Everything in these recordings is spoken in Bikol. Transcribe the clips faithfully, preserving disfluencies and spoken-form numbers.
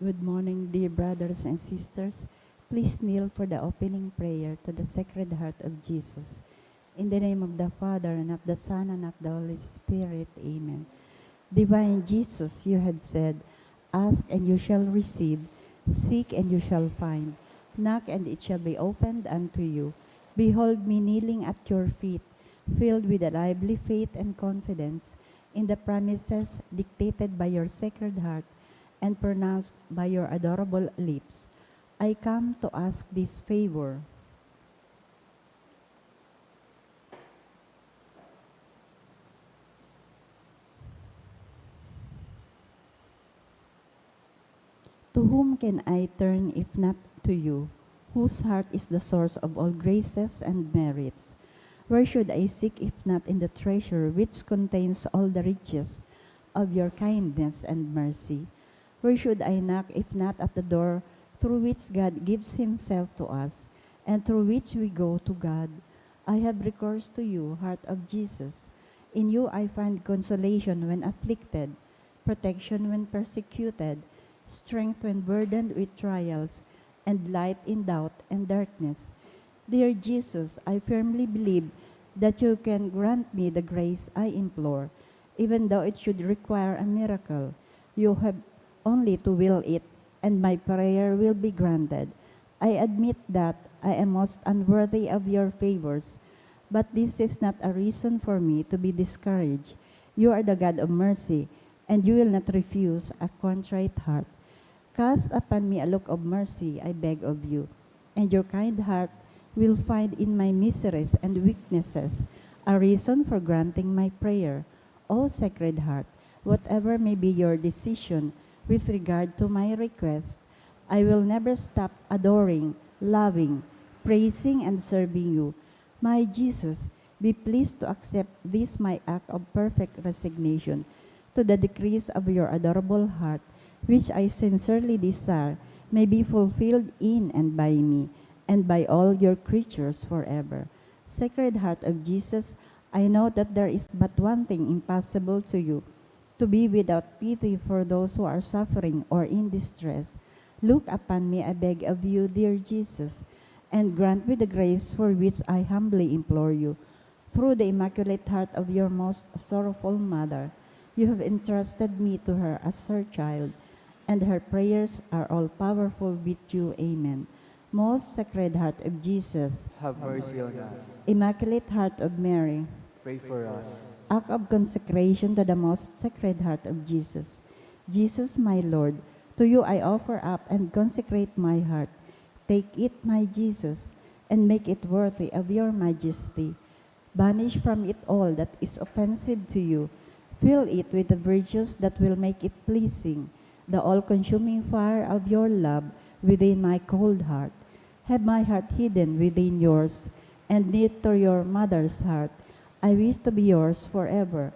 Good morning, dear brothers and sisters. Please kneel for the opening prayer to the Sacred Heart of Jesus. In the name of the Father, and of the Son, and of the Holy Spirit. Amen. Divine Jesus, you have said, "Ask and you shall receive, seek and you shall find, knock and it shall be opened unto you." Behold me kneeling at your feet, filled with a lively faith and confidence in the promises dictated by your Sacred Heart and pronounced by your adorable lips. I come to ask this favor. To whom can I turn if not to you, whose heart is the source of all graces and merits? Where should I seek if not in the treasure which contains all the riches of your kindness and mercy? Where should I knock if not at the door through which God gives himself to us, and through which we go to God? I have recourse to you, Heart of Jesus. In you I find consolation when afflicted, protection when persecuted, strength when burdened with trials, and light in doubt and darkness. Dear Jesus, I firmly believe that you can grant me the grace I implore, even though it should require a miracle. You have only to will it, and my prayer will be granted. I admit that I am most unworthy of your favors, but this is not a reason for me to be discouraged. You are the God of mercy, and you will not refuse a contrite heart. Cast upon me a look of mercy, I beg of you, and your kind heart will find in my miseries and weaknesses a reason for granting my prayer. O Sacred Heart, whatever may be your decision with regard to my request, I will never stop adoring, loving, praising, and serving you. My Jesus, be pleased to accept this my act of perfect resignation to the decrees of your adorable heart, which I sincerely desire may be fulfilled in and by me, and by all your creatures forever. Sacred Heart of Jesus, I know that there is but one thing impossible to you, to be without pity for those who are suffering or in distress. Look upon me, I beg of you, dear Jesus, and grant me the grace for which I humbly implore you. Through the Immaculate Heart of your most sorrowful Mother, you have entrusted me to her as her child, and her prayers are all powerful with you. Amen. Most Sacred Heart of Jesus, Have mercy on us. Immaculate Heart of Mary, Pray for us. Act of Consecration to the Most Sacred Heart of Jesus. Jesus, my Lord, to you I offer up and consecrate my heart. Take it, my Jesus, and make it worthy of your majesty. Banish from it all that is offensive to you. Fill it with the virtues that will make it pleasing, the all-consuming fire of your love within my cold heart. Have my heart hidden within yours, and knit to your mother's heart. I wish to be yours forever,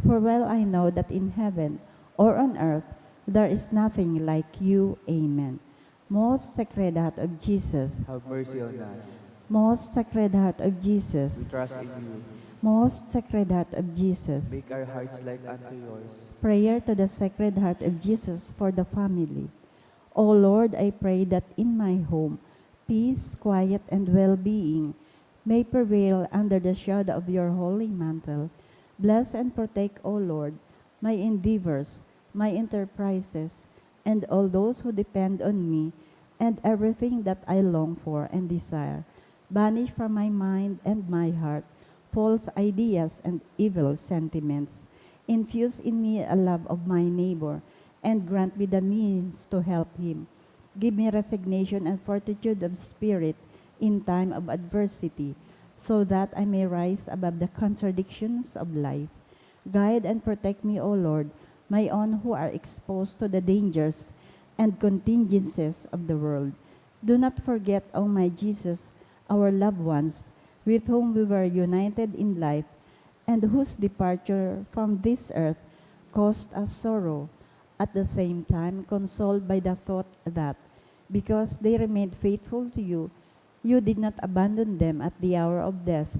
for well I know that in heaven or on earth there is nothing like you. Amen. Most Sacred Heart of Jesus, Have mercy on us. Most Sacred Heart of Jesus, We trust in you. Most Sacred Heart of Jesus, Make our hearts like unto yours. Prayer to the Sacred Heart of Jesus for the family. O Lord, I pray that in my home, peace, quiet, and well-being may prevail under the shadow of your holy mantle. Bless and protect, O Lord, my endeavors, my enterprises, and all those who depend on me, and everything that I long for and desire. Banish from my mind and my heart false ideas and evil sentiments. Infuse in me a love of my neighbor, and grant me the means to help him. Give me resignation and fortitude of spirit in time of adversity, so that I may rise above the contradictions of life. Guide and protect me, O Lord, my own who are exposed to the dangers and contingencies of the world. Do not forget, O my Jesus, our loved ones, with whom we were united in life, and whose departure from this earth caused us sorrow, at the same time consoled by the thought that, because they remained faithful to you, you did not abandon them at the hour of death.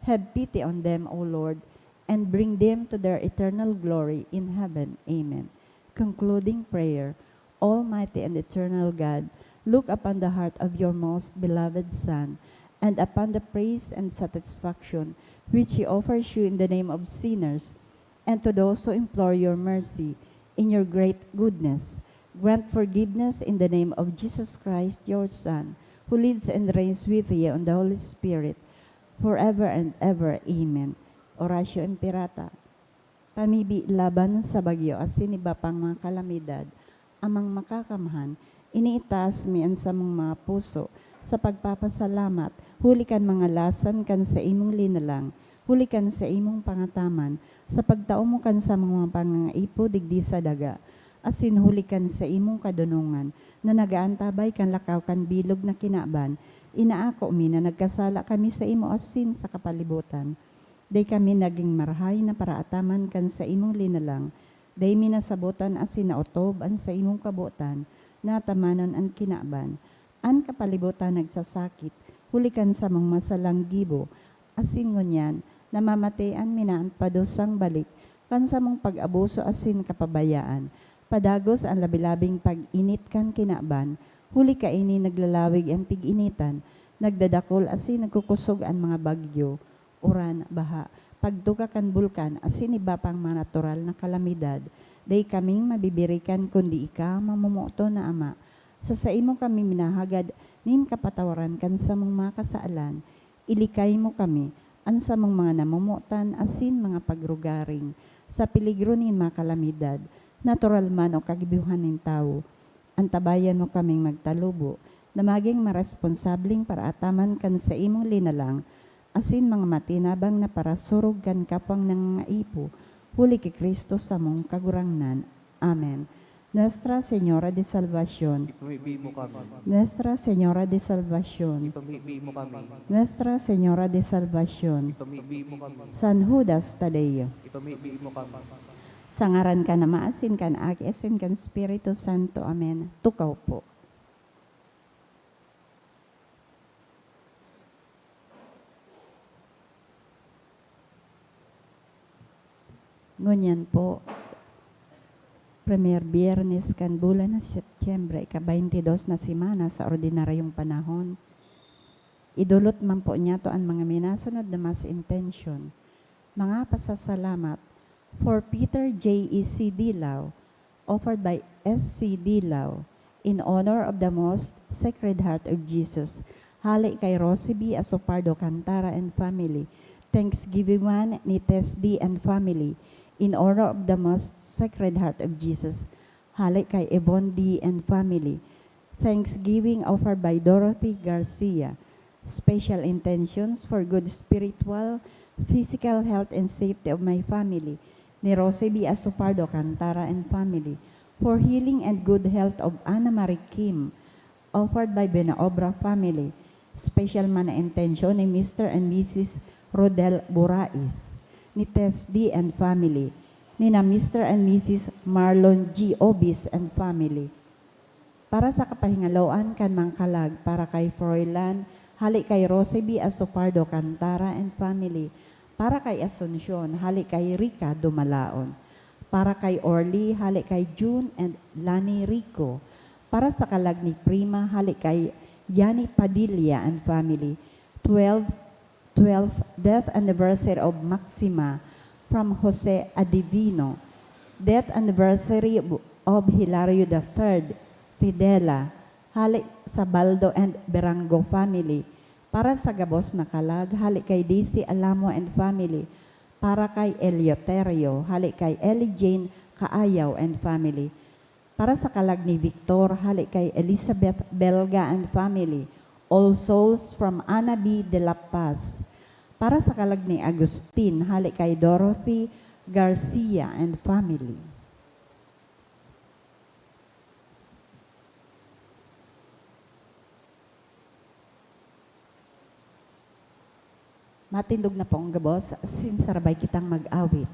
Have pity on them, O Lord, and bring them to their eternal glory in heaven. Amen. Concluding prayer. Almighty and eternal God, look upon the heart of your most beloved Son, and upon the praise and satisfaction which he offers you in the name of sinners, and to those who implore your mercy in your great goodness. Grant forgiveness in the name of Jesus Christ, your Son, who lives and reigns with you and the Holy Spirit, forever and ever. Amen. Oratio Imperata. Pamibi laban sa bagyo asin iba pang mga kalamidad, Amang Makakamhan, iniitaas mi an samong mga puso sa pagpapasalamat huli kan mga lasan kan saimong linalang, huli kan saimong pangataman, sa pagtao mo kan samong mga pangangaipo digdi sa daga, asin huli kan saimong kadonongan na nagaantabay kan lakaw kan bilog na kinaban. Inaako mi na nagkasala kami saimo asin sa kapalibotan. Dai kami nagin marahay na paraataman kan saimong linalang. Dai mi nasabotan asin naotob an saimong kabotan na atamanon an kinaban. An kapalibotan nagsasakit huli kan samong masalang gibo, asin ngunyan namamatean mi na an padusang balik kan samong pag-abuso asin kapabayaan. Padagos an labi-labing pag-init kan kinaban, huli kaini naglalawig an tig-initan, nagdadakul asin nagkukosog an mga bagyo, uran, baha, pagtuga kan bulkan asin iba pang mga natural na kalamidad. Dai kaming mabibirikan kundi ika, mamomoton na Ama. Sa saimo kami minahagad nin kapatawaran kan samong mga kasalan. Ilikay mo kami, an samong mga namomotan asin mga pagrugaring, sa peligro nin mga kalamidad, natural man o kagibohan nin tawo. Antabayan mo kaming magtalubo na magin maresponsableng paraataman kan saimong linalang asin mga matinabang na parasurog kan kapwang nangangaipo, huli ki Cristo samong Kagurangnan. Amen. Nuestra Señora de Salvacion. Ipamibi mo kami. Nuestra Señora de Salvacion. Ipamibi mo kami. Nuestra Señora de Salvacion. Ipamibi mo kami. San Judas Tadeo. Ipamibi mo kami. Sa ngaran kan Ama, asin kan Aki, asin kan Espiritu Santo. Amen. Tukaw po. Ngunyan po, Premier Biyernes kan bulan na Setyembre, ika-baynte dos na semana sa ordinaryong panahon. Idolot man po niyato an mga minasunod na mas intensyon. Mga pasasalamat for Peter J E C Dilaw, offered by S C Dilaw, in honor of the Most Sacred Heart of Jesus, hale kay Rosie B Asopardo Cantara and family. Thanksgiving man ni Tess D and family, in honor of the Most Sacred Heart of Jesus, hale kay Yvonne D and family. Thanksgiving offered by Dorothy Garcia. Special intentions for good spiritual, physical health and safety of my family, ni Rosie B Asopardo Cantara and family. For healing and good health of Ana Marie Kim, offered by Benaobra family. Special man na intensyon ni Mister and Missus Rodel Burais, ni Tess D and family, ni na Mister and Missus Marlon G Obis and family. Para sa kapahingaloan kan mga kalag, para kay Froilan, hale kay Rosie B Asopardo Cantara and family, para kay Asuncion, hale kay Rica Dumalaon, para kay Orly, hale kay June and Lani Rico, para sa kalag ni Prima, hale kay Yani Padilla and family, twelve twelfth death anniversary of Maxima from Jose Adivino, death anniversary of Hilario the third, Fidela, hale sa Baldo and Berango family, para sa gabos na kalag, hale kay Daisy Alamo and family, para kay Eleuterio, hale kay Ellie Jane Kaayaw and family, para sa kalag ni Victor, hale kay Elizabeth Belga and family, All Souls from Ana B de la Paz. Para sa kalag ni Agustin, hale kay Dorothy Garcia and family. Matindog na po ang gabos, sinsarabay kitang mag-awit.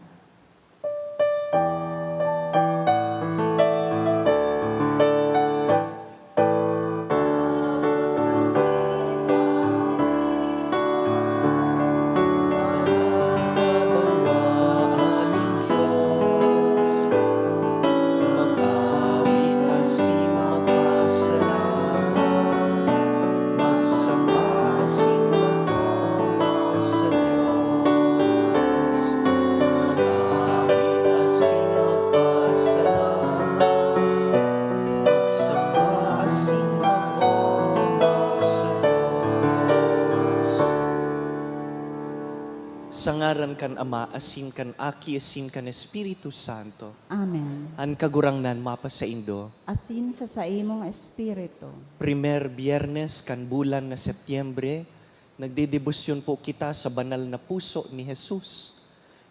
Kan Ama, asin kan Aki, asin kan Espiritu Santo. Amen. An Kagurangnan mapasaindo. Asin sa saimong espiritu. Primer Biyernes kan bulan na Setyembre, nagdedebosyon po kita sa banal na puso ni Jesus.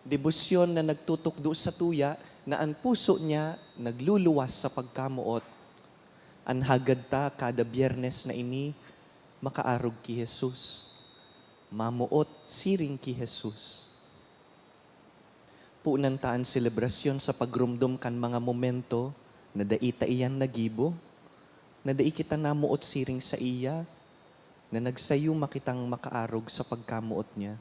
Debosyon na nagtutukdo sa tuya na an puso niya nagluluwas sa pagkamoot. An hagad ta kada Biyernes na ini, makaarog ki Jesus. Mamoot siring ki Jesus. Punan ta an selebrasyon sa pagromdom kan mga momento na dai ta iyan nagibo, na dai kita namoot siring saiya, na nagsayuma kitang makaarog sa pagkamoot niya.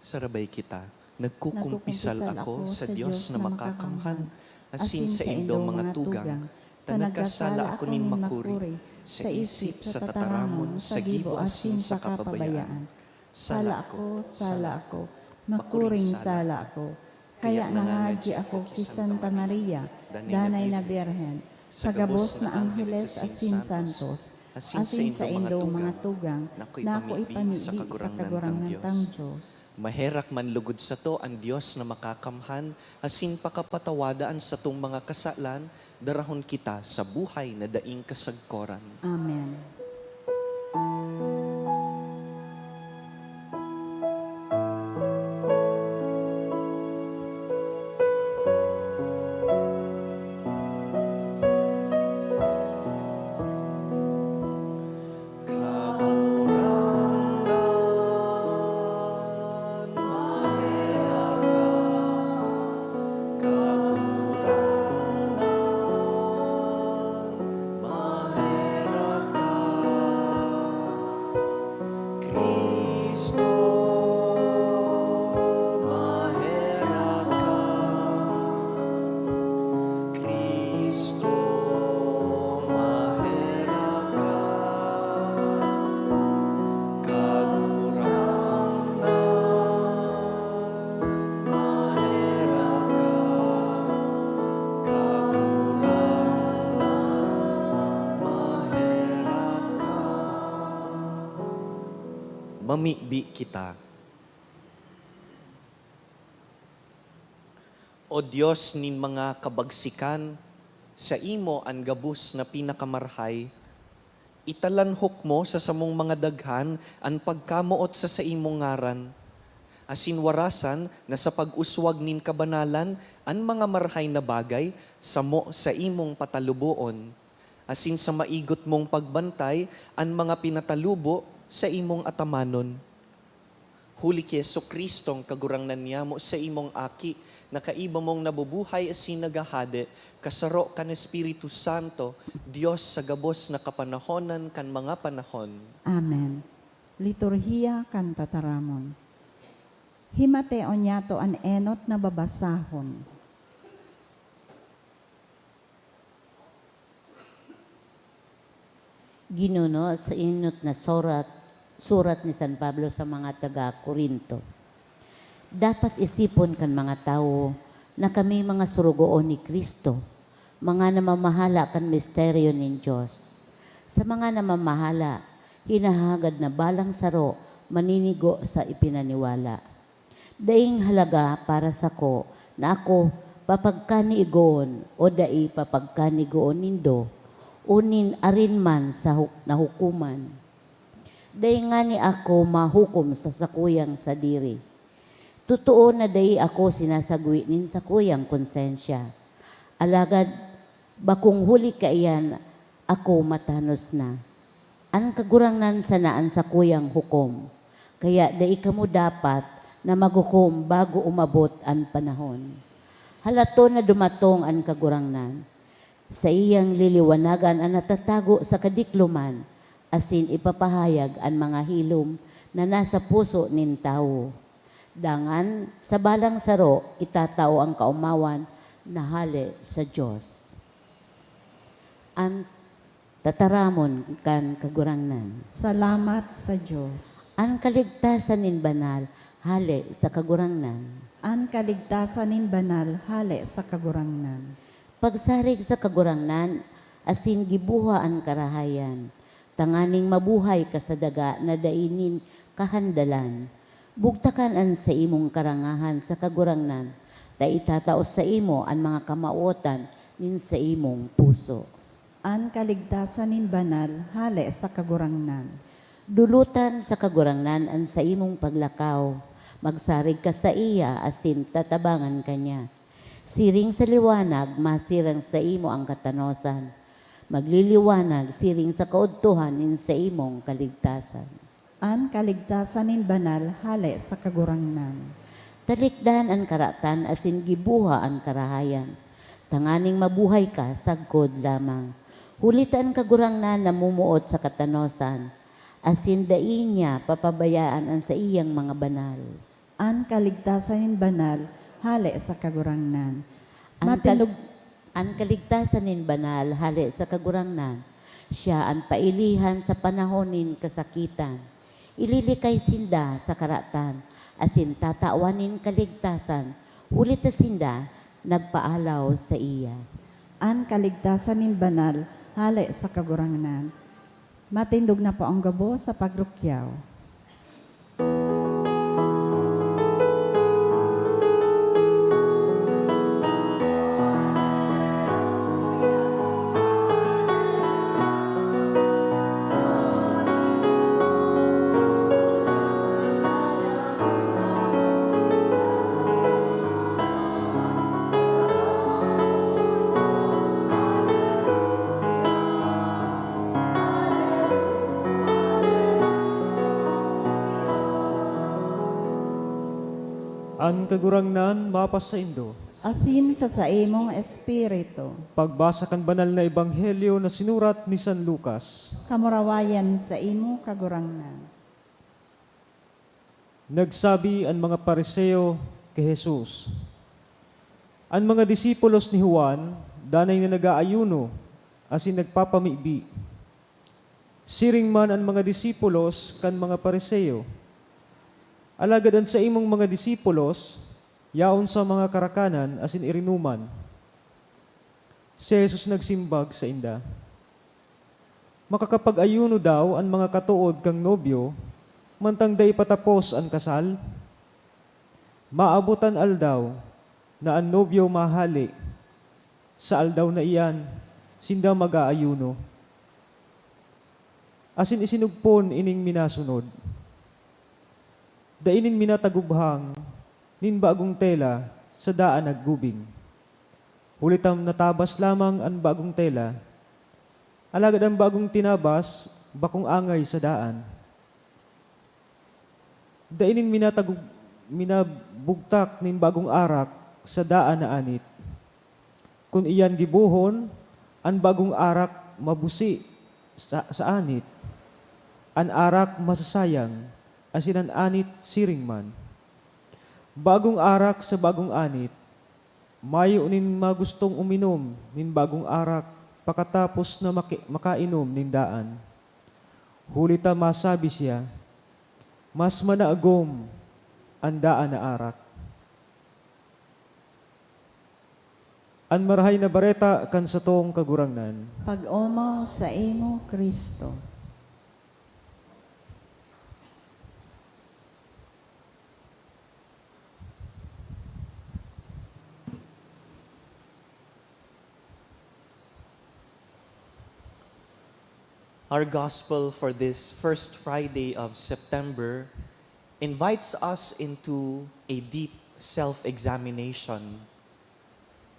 Sarabay kita. Nagkukumpisal ako sa Dios na makakamhan, asin saindo mga tugang, ta nagkasala ako nin makuri, sa isip, sa tataramon, sa gibo, asin sa kapabayaan. Sala ako, sala ako, makuring sala ako. Kaya nangadyi ako ki Santa Maria, danay na Birhen, sa gabos na angheles asin santos, asin saindong mga tugang, na ako ipamibi sa Kagurangnan tang Dios. Maherak man lugod sato an Dios na makakamhan, asin pakapatawada an satong mga kasalan, darahon kita sa buhay na daing kasagkoran. Amen. Kagurangnan, maherak ka. Kagurangnan, maherak ka. Cristo, maherak ka. Cristo, maherak ka. Kagurangnan, maherak ka. Kagurangnan, maherak ka. Mamibi kita. O Dios nin mga kabagsikan, saimo an gabos na pinakamarhay. Italanhok mo sa samong mga daghan an pagkamoot sa saimong ngaran, asin warasan na sa pag-uswag nin kabanalan an mga marhay na bagay samo saimong pataluboon, asin sa maigot mong pagbantay an mga pinatalubo saimong atamanon. Huli ki Jesu-Cristong Kagurangnan niamo, saimong Aki, na kaiba mong nabubuhay asin naghahade, kasaro kan Espiritu Santo, Dios sa gabos na kapanahonan kan mga panahon. Amen. Liturhiya kan Tataramon. Himateon niyato an enot na babasahon. Ginuno, sa enot na surat, surat ni San Pablo sa mga taga Corinto. Dapat isipon kan mga tawo na kami mga surugoon ni Cristo, mga namamahala kan misteryo nin Dios. Sa mga namamahala, hinahagad na balang saro maninigo sa ipinaniwala. Daing halaga para sako na ako papagkanigoon o dai papagkanigoon nindo, o nin arin man sa hu-, nahukoman. Dai ngani ako mahukom sa sakuyang sadiri. Totoo na dai ako sinasagwi nin sakuyang konsensya. Alagad bakong huli kaiyan ako matanos na. An Kagurangnan sana an sakuyang hukom, kaya dai kamo dapat na maghukom bago umabot an panahon. Halaton na dumatong an Kagurangnan. Saiyang liliwanagan an natatago sa kadikloman, asin ipapahayag an mga hilom na nasa puso nin tawo. Dangan, sa balang saro, itatao an kaomawan na hale sa Dios. An Tataramon kan Kagurangnan. Salamat sa Dios. An kaligtasan nin banal hale sa Kagurangnan. An kaligtasan nin banal hale sa Kagurangnan. Pagsarig sa Kagurangnan asin gibuha an karahayan, tanganing mabuhay ka sa daga na dai nin kahandalan. Bugtakan an saimong karangahan sa Kagurangnan, ta itatao saimo an mga kamawotan nin saimong puso. An kaligtasan nin banal hale sa Kagurangnan. Dolotan sa Kagurangnan an saimong paglakaw. Magsarig ka saiya asin tatabangan ka niya. Siring sa liwanag, masirang saimo an katanosan. Magliliwanag siring sa kaudtohan nin saimong kaligtasan. An kaligtasan nin banal hale sa Kagurangnan. Talikdan an karatan asin gibuha an karahayan, tanganing mabuhay ka sagkod lamang. Huli ta an Kagurangnan namumuot sa katanosan, asin dai niya papabayaan an saiyang mga banal. An kaligtasan nin banal hale sa Kagurangnan. An kal- Matindog An kaligtasan nin banal hale sa Kagurangnan, siya an pailihan sa panahon nin kasakitan. Ililikay sinda sa karatan, asin tatawan nin kaligtasan, huli ta sinda nagpaalaw saiya. An kaligtasan nin banal hale sa Kagurangnan. Matindog na paong gabos sa pagrukyaw. An Kagurangnan mapasaindo. Asin sa saimong espiritu. Pagbasa kan Banal na Ebanghelyo na sinurat ni San Lucas. Kamurawayan saimo, Kagurangnan. Nagsabi an mga Fariseo ki Jesus, "An mga disipulos ni Juan danay na nag-aayuno asin nagpapamibi. Siring man an mga disipulos kan mga Fariseo. Alagad an saimong mga disipulos yaon sa mga karakanan asin irinuman." Si Jesus nagsimbag sainda, "Makakapag-ayuno daw an mga katood kan nobyo mantang dai pa tapos an kasal? Maabot an aldaw na an nobyo mahale. Sa aldaw na iyan, sinda mag-aayuno." Asin isinugpon ining minasunod, "Dai nin minatagubhang nin bagong tela sa daan na gubing, huli ta natabas lamang an bagong tela, alagad an bagong tinabas bakong angay sa daan. Dai nin minatagub-, minabugtak nin bagong arak sa daan na anit. Kun iyan gibohon, an bagong arak mabusi sa, sa anit, an arak masasayang, asin an anit siring man. Bagong arak sa bagong anit, mayo nin magustong uminom nin bagong arak pakatapos na maki-, makainom nin daan, huli ta masabi siya, 'Mas managom an daan na arak.'" An Marahay na Bareta kan satong Kagurangnan. Pag-omaw saimo, Cristo. Our gospel for this first Friday of September invites us into a deep self-examination.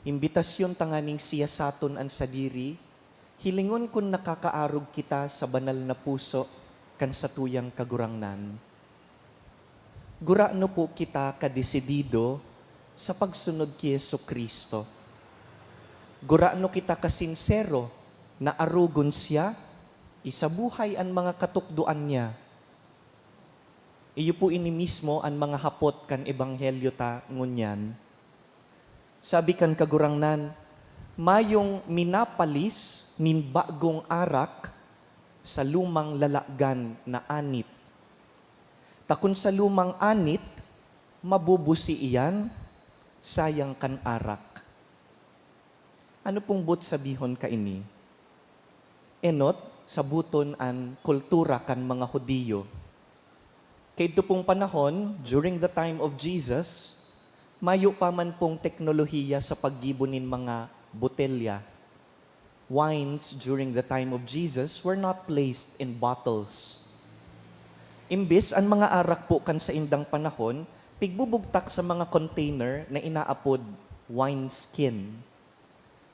Imbitasyon tanganing siyasaton an sadiri, hilingon kun nakakaarog kita sa banal na puso kan satuyang Kagurangnan. Gurano po kita kadesidido sa pagsunod ki Jesu-Cristo? Gurano kita kasinsero na arogon siya, isabuhay an mga katukdoan niya? Iyo po ini mismo an mga hapot kan ebanghelyo ta ngunyan. Sabi kan Kagurangnan, "Mayong minapalis nin bagong arak sa lumang lalagan na anit. Ta kun sa lumang anit, Mabubusi iyan, sayang kan arak. Ano pong boot sabihon kaini? Enot, saboton an kultura kan mga Hudiyo. Kaidto pong panahon, during the time of Jesus, mayo pa man pong teknolohiya sa paggibo nin mga botelya. Wines during the time of Jesus were not placed in bottles. Imbis an mga arak po kan saindang panahon, pigbubugtak sa mga container na inaapod wine skin.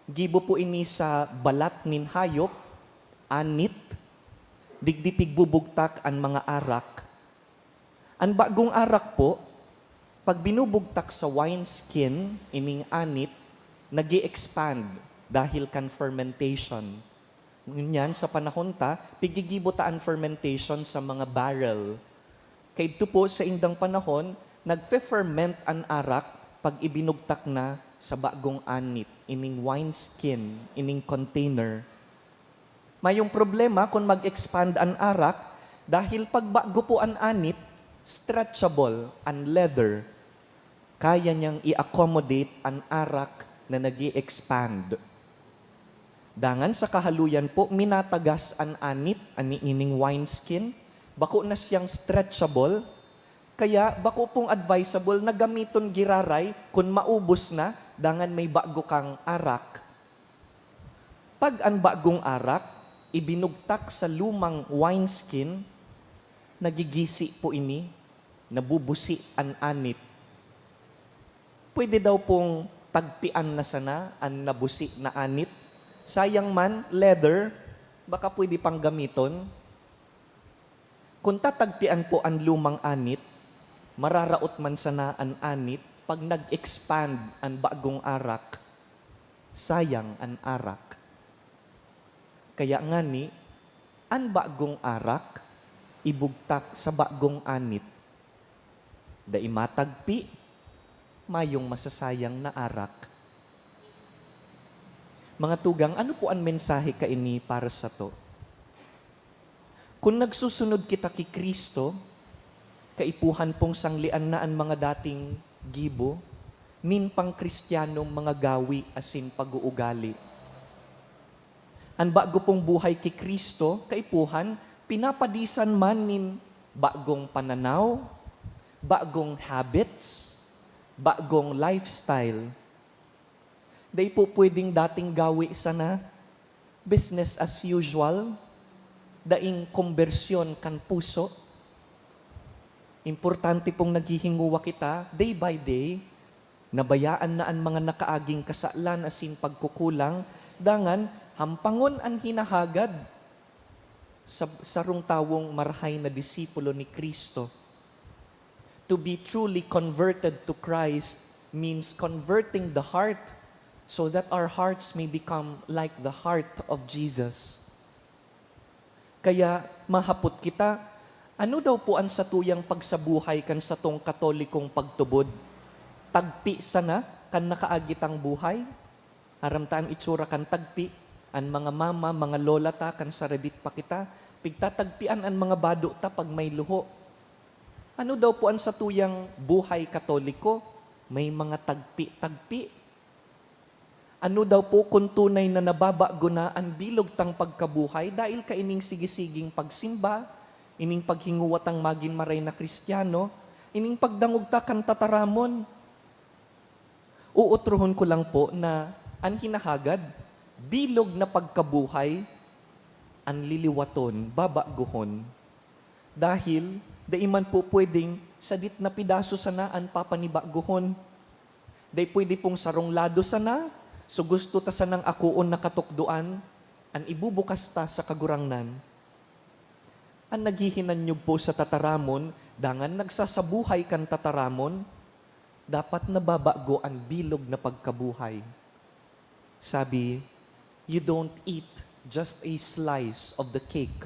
Gibo po ini sa balat nin hayop, anit, digdi pigbubugtak an mga arak. An bagong arak po, pag binubugtak sa wine skin, ining anit, nag expand dahil kan fermentation. Ngunyan, sa panahon ta, pigigibo ta an fermentation sa mga barrel. Kaidto po, sa indang panahon, nagfe-ferment an arak pag ibinugtak na sa bagong anit, ining wine skin, ining container. Mayong problema kun mag-expand an arak dahil pag bago po an anit, stretchable an leather. Kaya niyang i-accommodate an arak na nag expand. Dangan sa kahaluyan po, minatagas an anit, an ining wine skin. Bako na siyang stretchable, kaya bako pong advisable na gamiton giraray kun maubos na, dangan may bago kang arak. Pag an bagong arak ibinugtak sa lumang wine skin, nagigisi po ini, nabubusi an anit. Pwede daw pong tagpian na sana an nabusi na anit. Sayang man, leather, baka pwede pang gamiton. Kun tatagpian po an lumang anit, mararaot man sana an anit pag nag-expand an bagong arak. Sayang an arak. Kaya ngani, an bagong arak ibugtak sa bagong anit. Dai matagpi, mayong masasayang na arak. Mga tugang, ano po an mensahe kaini para sato? Kun nagsusunod kita ki Cristo, kaipuhan pong sanglian na an mga dating gibo nin pang-Cristianong mga gawi asin pag-uugali. An bago pong buhay ki Cristo, kaipuhan, pinapadisan man nin bagong pananaw, bagong habits, bagong lifestyle. Dai po pwedeng dating gawi sana, business as usual, daing kombersyon kan puso. Importante pong naghihinguwa kita, day by day, nabayaan na an mga nakaaging kasalan asin pagkukulang, dangan hampangon an hinahagad sa sarong tawong marahay na disipulo ni Cristo. To be truly converted to Christ means converting the heart so that our hearts may become like the heart of Jesus. Kaya mahapot kita, ano daw po an satuyang pagsabuhay kan satong Katolikong pagtubod? Tagpi sana kan nakaagi tang buhay? Aram ta an itsura kan tagpi, an mga mama, mga lola ta kan saradit pa kita, pigtatagpian an mga bado ta pag may luho. Ano daw po an satuyang buhay Katoliko? May mga tagpi-tagpi. Ano daw po kun tunay na nababago na an bilog tang pagkabuhay dahil kaining sige-siging pagsimba, ining paghinguwa tang magin maray na Kristiyano, ining pagdangog ta kan tataramon? Uutrohon ko lang po na an hinahagad, bilog na pagkabuhay, an liliwaton, babagohon. Dahil dai man po pwedeng sadit na pidaso sana an papanibagohon. Dai pwede pong sarong lado sana, so gusto ta sanang akoon na katukdoan an ibubukas ta sa Kagurangnan. An naghihinanyog po sa tataramon, dangan nagsasabuhay kan tataramon, dapat nababago an bilog na pagkabuhay. Sabi, "You don't eat just a slice of the cake.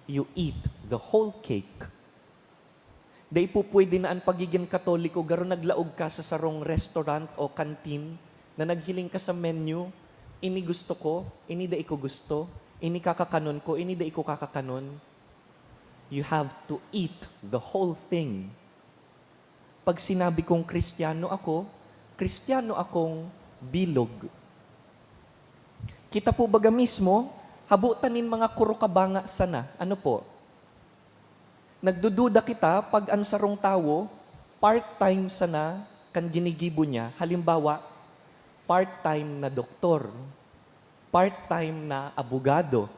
You eat the whole cake." Dai po pwede na an pagigin Katoliko, garo naglaog ka sa sarong restaurant o canteen na naghiling ka sa menu, "Ini gusto ko, ini dai ko gusto, ini kakakanon ko, ini dai ko kakakanon." You have to eat the whole thing. Pag sinabi kong Kristiyano ako, Kristiyano akong bilog. Kita po baga mismo, habo ta nin mga kurukabanga sana. Ano po? Nagdududa kita pag an sarong tawo, part-time sana kan ginigibo niya. Halimbawa, part-time na doktor, part-time na abogado,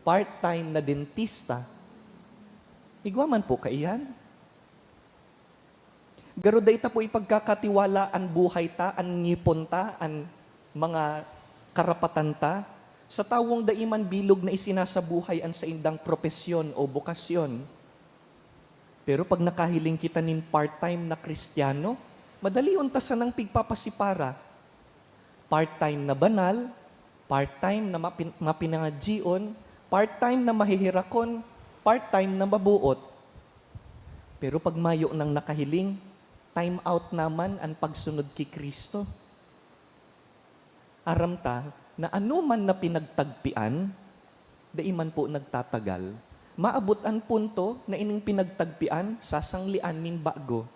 part-time na dentista. Igwa man po kaiyan? Garo dai ta po ipagkakatiwala an buhay ta, an ngipon ta, an mga karapatan ta, sa tawong dai man bilog na isinasabuhay an saindang propesyon o bokasyon. Pero pag nakahiling kita nin part-time na Kristiyano, madalion ta sanang pigpapasipara. Part-time na banal, part-time na mapin-, mapinangadyion, part-time na maheherakon, part-time na mabuot. Pero pag mayo nang nakahiling, time out naman an pagsunod ki Cristo. Aram ta na anoman na pinagtagpian, dai man po nagtatagal. Maabot an punto na ining pinagtagpian, sasanglean nin bago.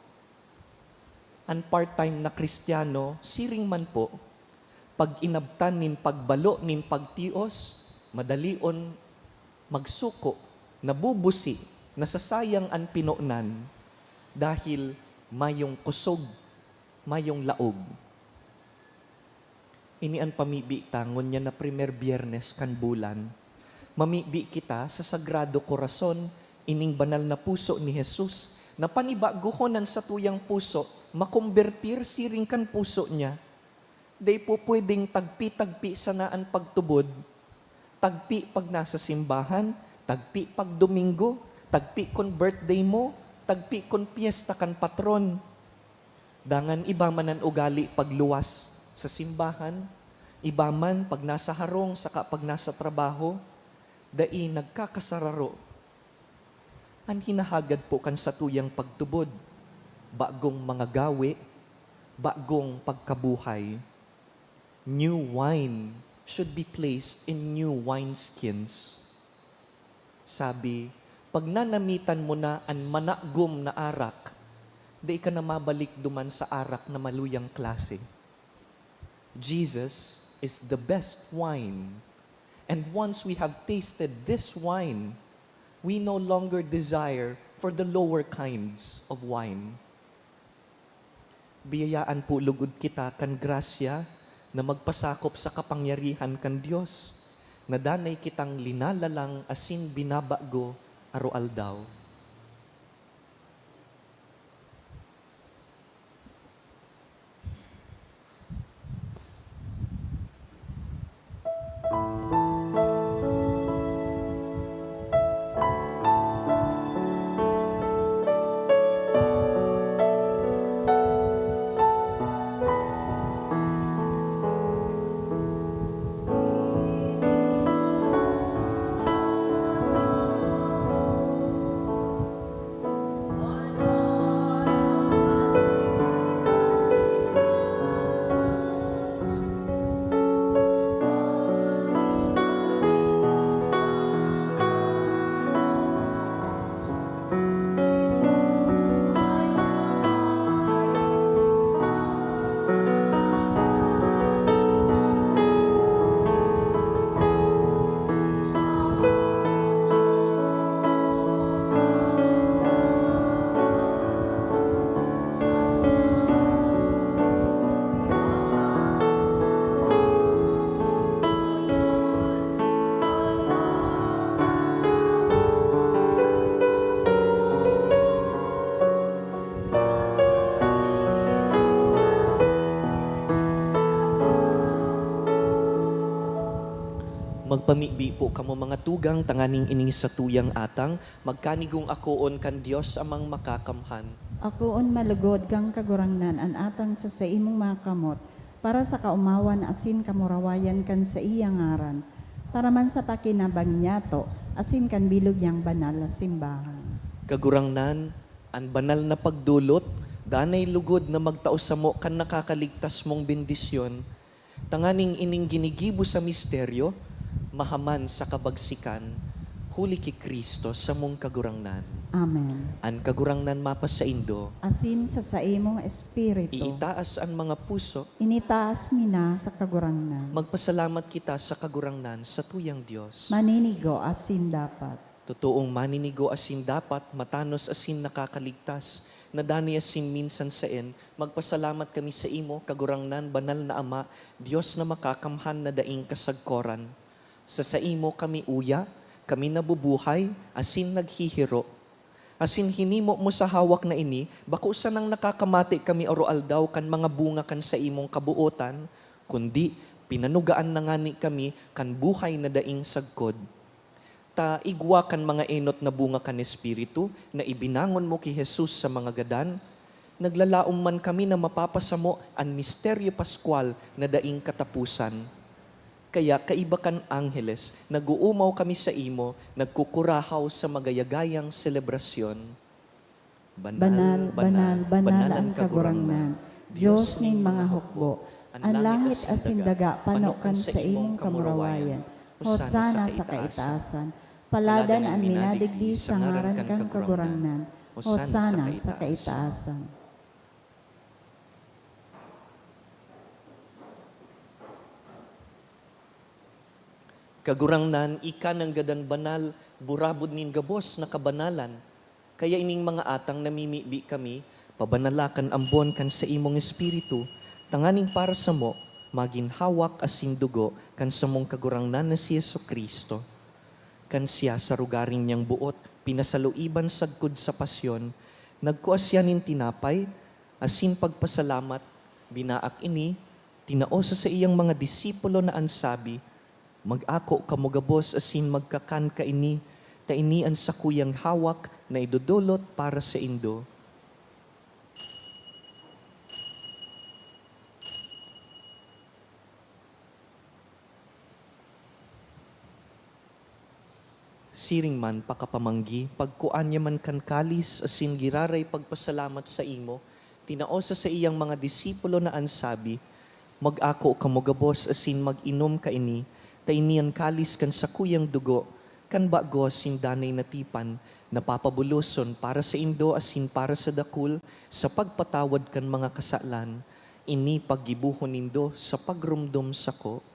An part-time na Kristiyano, siring man po, pag inabtan nin pagbalo nin pagtios, madalion magsuko, nabubusi, nasasayang an pinonan, dahil mayong kusog, mayong laog. Ini an pamibi ta ngunyan na primer Biyernes kan bulan. Mamibi kita sa Sagrado Corazon, ining banal na puso ni Jesus, na panibagohon an satuyang puso, makombertir siring kan puso niya. Dai po pwedeng tagpi-tagpi sana an pagtubod. Tagpi pag nasa simbahan, tagpi pag Domingo, tagpi kun birthday mo, tagpi kun pyesta kan patron. Dangan iba man an ugali pag luwas sa simbahan, iba man pag nasa harong saka pag nasa trabaho, dai nagkakasararo. An hinahagad po kan satuyang pagtubod, bagong mga gawe, bagong pagkabuhay. New wine should be placed in new wineskins. Sabi, pag nanamitan mo na an managom na arak, dai ka na mabalik duman sa arak na maluyang klase. Jesus is the best wine. And once we have tasted this wine, we no longer desire for the lower kinds of wine. Biyayaan po lugod kita kan grasya na magpasakop sa kapangyarihan kan Dios, na danay kitang linalalang asin binabago aroaldaw. Magpamibi po kamo, mga tugang, tanganing ining satuyang atang magkanigong akoon kan Dios Amang Makakamhan. Akoon malugod kang Kagurangnan an atang sa saimong mga kamot, para sa kaomawan asin kamurawayan kan saiyang ngaran, para man sa pakinabang niyato asin kan bilog niyang banal na simbahan. Kagurangnan, an banal na pagdolot, danay lugod na magtao samo kan nakakaligtas mong bendisyon, tanganing ining ginigibo sa misteryo mahaman sa kabagsikan, Huli ki Cristo, samong Kagurangnan. Amen. An Kagurangnan mapasaindo. Asin sa saimong espiritu. Iitaas an mga puso. Initaas mi na sa Kagurangnan. Magpasalamat kita sa Kagurangnan, satuyang Dios. Maninigo asin dapat. Totoong maninigo asin dapat, matanos asin nakakaligtas, na danay asin minsan saen, magpasalamat kami saimo, Kagurangnan, banal na Ama, Dios na makakamhan na daing kasagkoran. Sa saimo kami uya, kami nabubuhay, asin naghihiro. Asin hinimo mo sa hawak na ini, bako sanang nakakamate kami aroaldaw kan mga bunga kan saimong kabotan, kundi pinanugaan na ngani kami kan buhay na daing sagkod. Ta igwa kan mga enot na bunga kan Espiritu na ibinangon mo ki Jesus sa mga gadan, naglalaom man kami na mapapasamo an misteryo paskwal na daing kataposan. Kaya kaiba kan angheles, nag-oomaw kami saimo, nagkukurahaw sa magayagayang selebrasyon. Banal, banal, banal an Kagurangnan, Dios nin mga hukbo. An langit asin daga pano kan saimong kamurawayan. Hosana sa kaitaasan. Paladan an minadigdi sa ngaran kan Kagurangnan. Hosana sa kaitaasan. Kagurangnan, ika nanggadan banal, burabod nin gabos na kabanalan. Kaya ining mga atang namimibi kami, pabanala kan ambon kan saimong Espiritu, tanganing para samo, magin hawak asin dugo kan samong Kagurangnan na si Jesu-Cristo. Kan siya sa rogaring niyang boot, pinasaluiban sagkod sa pasyon, nagkua siya nin tinapay, asin pagpasalamat, binaak ini, tinao sa saiyang mga disipulo na an sabi, "Mag-ako kamo gabos asin magkakan kaini, ta ini an sakuyang hawak na idodolot para saindo." Siring man pakapamanggi, pagkua niya man kan kalis asin giraray pagpasalamat saimo, tinao sa saiyang mga disipulo na an sabi, "Mag-ako kamo gabos asin mag-inom kaini, ta ini an kalis kan sakuyang dugo, kan bago asin danay na tipan, na papabuloson para saindo asin para sa dakul sa pagpatawad kan mga kasalan. Ini paggibohon nindo sa pagromdom sako."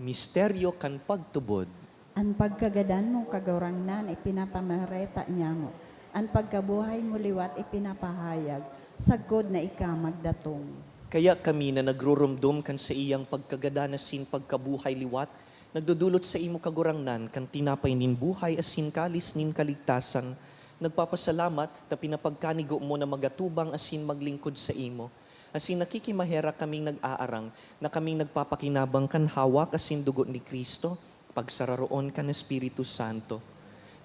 Misteryo kan pagtubod. An pagkagadan mo, Kagurangnan, ipinapamareta niamo. An pagkabuhay mo liwat ipinapahayag, sagkod na ika magdatong. Kaya kami na nagruromdom kan saiyang pagkagadan asin pagkabuhay liwat, nagdodolot saimo, Kagurangnan, kan tinapay nin buhay asin kalis nin kaligtasan, nagpapasalamat ta pinapagkanigo mo na magatubang asin maglingkod saimo. Asin nakikimaherak kaming nag-aarang na kaming nagpapakinabang kan hawak asin dugo ni Cristo, pagsararoon kan Espiritu Santo.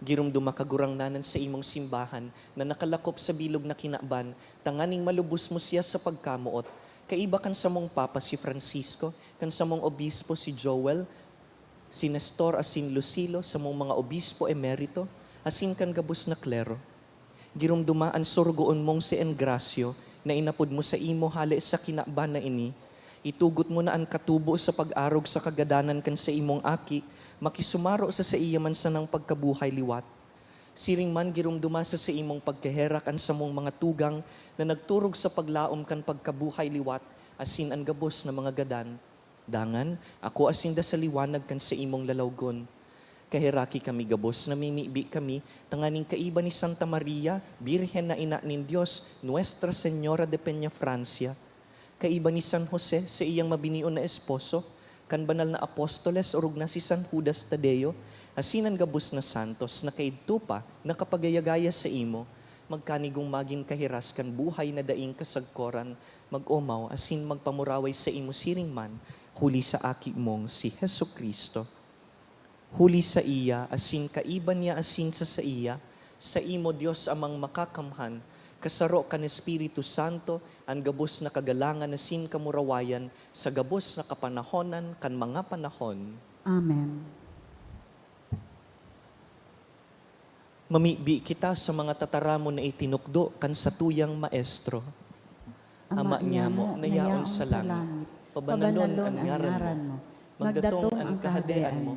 Giromdoma, Kagurangnan, an saimong simbahan na nakalakop sa bilog na kinaban, tanganing malubos mo siya sa pagkamoot, kaiba kan samong Papa si Francisco, kan samong Obispo si Joel, si Nestor asin Lucilo, samong mga obispo emerito, asin kan gabos na klero. Giromdoma an sorogoon mong si Engracio na inapod mo saimo hale sa kinaban na ini. Itugot mo na an katubo sa pag-arog sa kagadanan kan saimong aki makisumaro sa saiya man sanang pagkabuhay liwat. Siring man, giromdoma sa saimong pagkaherak an samong mga tugang na nagturog sa paglaom kan pagkabuhay liwat asin an gabos na mga gadan. Dangan, akoa sinda sa liwanag kan saimong lalawgon. Kaheraki kami gabos, namimibi kami, tanganing kaiba ni Santa Maria, Birhen na Ina nin Dios, Nuestra Señora de Peñafrancia, kaiba ni San Jose, saiyang mabinion na esposo, kan banal na apostoles, orog na si San Judas Tadeo, asin an gabos na santos na kaidto pa nakapagayagaya saimo, magkanigong magin kahiras kan buhay na daing kasagkoran, mag-omaw asin magpamuraway saimo siring man, huli sa Aki mong si Jesu-Cristo. Huli saiya asin kaiba niya asin sa saiya, saimo, Dios Amang Makakamhan, kasaro kan Espiritu Santo, an gabos na kagalangan asin kamurawayan sa gabos na kapanahonan kan mga panahon. Amen. Mamibi kita sa mga tataramon na itinukdo kan satuyang Maestro. Ama niyamo na yaon sa langit, pabanalon an ngaran mo. Magdatong an Kahadean mo.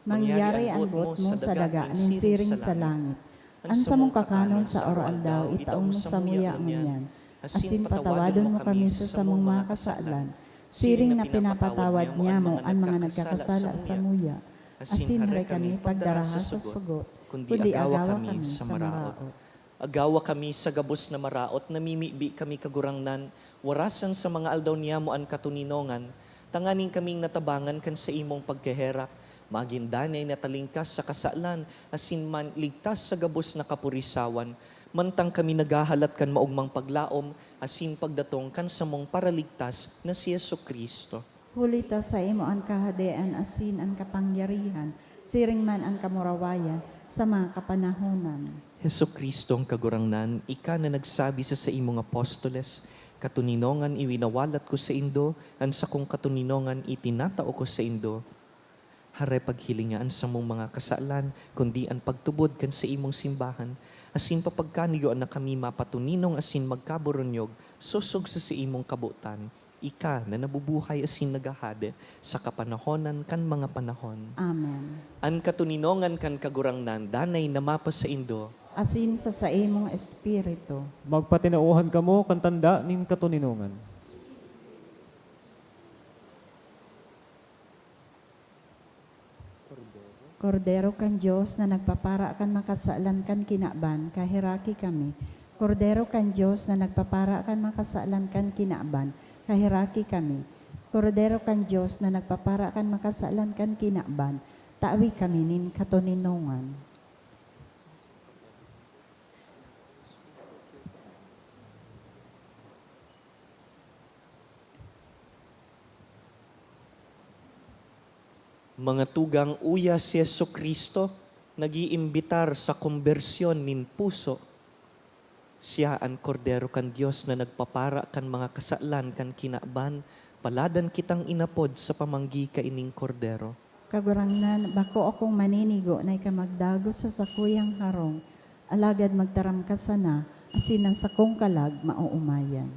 Mangyari an boot mo sa daga nin siring sa langit. An samong kakanon sa aroaldaw itao mo samuya ngunyan, asin patawadon mo kami sa samong mga kasalan, siring na pinapatawad niyamo an mga nagkakasala samuya. Asin hare kami pagdaraha sa sugot, kundi agawa kami sa maraot. Agawa kami sa gabos na maraot, namimibi kami, Kagurangnan, warasan sa mga aldaw niyamo an katoninongan, tanganing kaming natabangan kan saimong pagkaherak, magin danay na talingkas sa kasalan, asin man ligtas sa gabos na kapurisawan, mantang kami naghahalat kan maogmang paglaom asin pagdatong kan samong Paraligtas na si Jesu-Cristo. Huli ta saimo an kahadean asin an kapangyarihan, siring man an kamurawayan, sa mga kapanahonan. Jesu-Cristo an Kagurangnan, ika na nagsabi sa saimong apostoles, "Katoninongan iwinawalat ko saindo, an sakong katoninongan itinatao ko saindo." Hare paghilinga an samong mga kasalan, kundi an pagtubod kan saimong simbahan, asin papagkanigoan na kami mapatoninong asin magkaburunyog sosog sa saimong kabotan, ika na nabubuhay asin naghahade sa kapanahonan kan mga panahon. Amen. An katoninongan kan Kagurangnan danay na mapasaindo. Asin sa saimong espiritu. Magpatinauhan kamo kan tanda nin katoninongan. Kordero kan Dios na nagpapara kan makasalan kan kinaban, kaheraki kami. Kordero kan Dios na nagpapara kan makasalan kan kinaban, kaheraki kami. Kordero kan Dios na nagpapara kan makasalan kan kinaban, tawi kami nin katoninongan. Mga tugang, uya si Jesu-Cristo nag-iimbitar sa kombersyon nin puso. Siya an Kordero kan Dios na nagpapara kan mga kasalan kan kinaban. Paladan kitang inapod sa pamanggi kaining Kordero. Kagurangnan, bako akong maninigo na ika magdagos sa sakuyang harong, alagad magtaram ka sana, asin an sakong kalag maoomayan.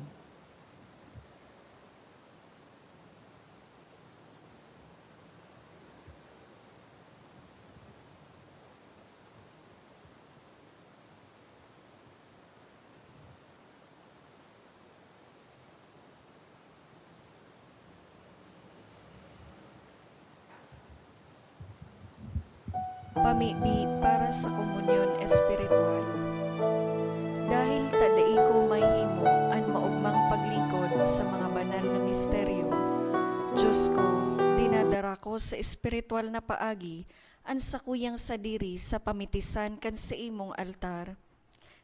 Pamibi para sa komunyon espiritual. Dahil ta dai ko mahihimo an maogmang paglingkod sa mga banal na misteryo, Dios ko, dinadara ko sa espiritual na paagi an sakuyang sadiri sa pamitisan kan saimong altar.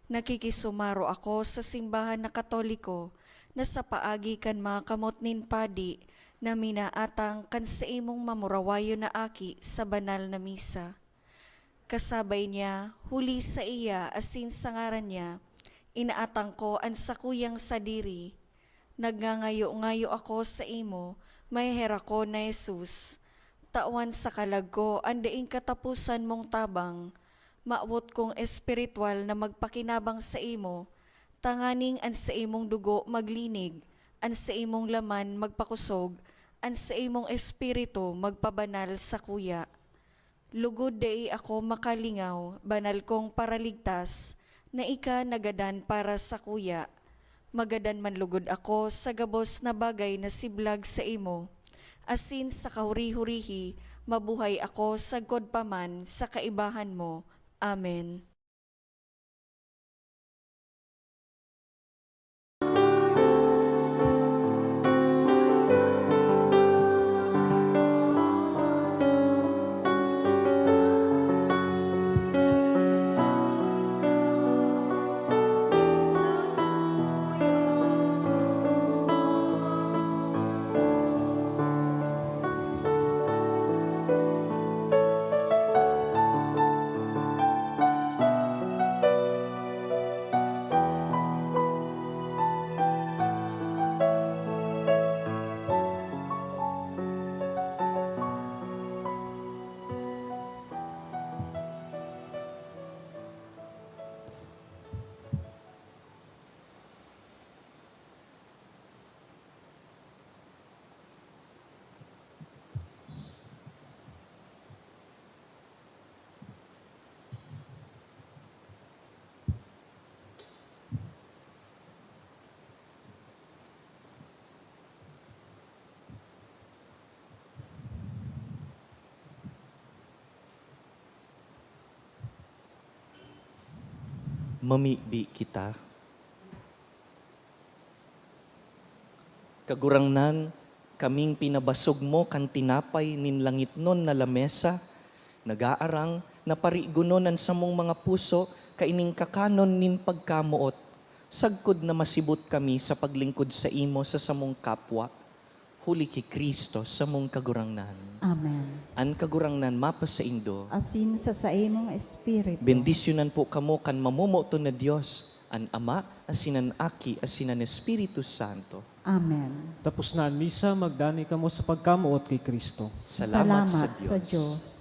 Nakikisumaro ako sa simbahan na Katoliko na sa paagi kan mga kamot nin padi na minaatang kan saimong mamurawayon na aki sa banal na misa. Kasabay niya, huli saiya asin sa ngaran niya, inaatang ko an sakuyang sadiri. Nagngangayo-ngayo ako saimo, maheherakon na Jesus, tawan sa kalag ko an daing kataposan mong tabang. Mawot kong espiritual na magpakinabang saimo, tanganing an saimong dugo maglinig, an saimong laman magpakosog, an saimong espiritu magpabanal sakuya. Lugod dai ako makalingaw, banal kong Paraligtas, na ika nagadan para sakuya. Magadan man lugod ako sa gabos na bagay na siblag saimo, asin sa kahuri-hurihi, mabuhay ako sagkod pa man sa kaibahan mo. Amen. Mamibi kita. Kagurangnan, kaming pinabasog mo kan tinapay nin langitnon na lamesa, nagaarang na parigonon an samong mga puso kaining kakanon nin pagkamoot, sagkod na masibot kami sa paglingkod saimo sa samong kapwa, huli ki Cristo, samong Kagurangnan. Amen. An Kagurangnan mapasaindo. Asin sa saimong espiritu. Bendisyonan po kamo kan mamomoton na Dios, an Ama, asin an Aki, asin an Espiritu Santo. Amen. Tapos na an misa, magdanay kamo sa pagkamoot ki Cristo. Salamat sa Salamat sa Dios. Dios.